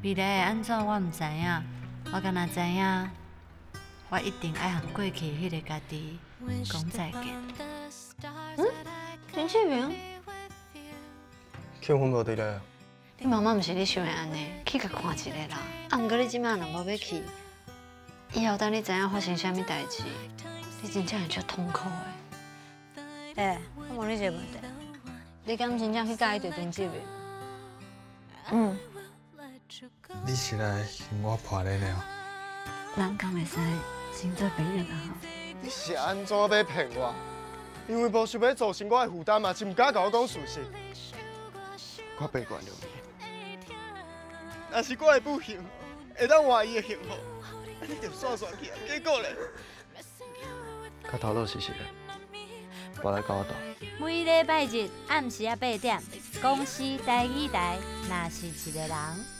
未來會按怎我毋知影，我干焦知影，我一定愛和過去彼个家己講再見。嗯，陳志明，慶婚無佇咧。你媽媽毋是你想的按呢，去共看一下啦。啊，毋過你這擺若無欲去，以後等你知影發生啥物代誌，你真正會足痛苦的。欸，我問你一个問題，你敢真正去佮意著陳志明？嗯。你是來嫌我破例了？咱敢會使先做朋友啊？你是按怎欲騙我？因為無想欲造成我的負擔嘛，是毋敢共我講事實。我白原諒你。若是我的不幸會當換伊的幸福，你就煞煞去啊！結果咧，較頭路實實的，無來共我鬥。每禮拜日暗時仔8點，公視台語台，若是一个人。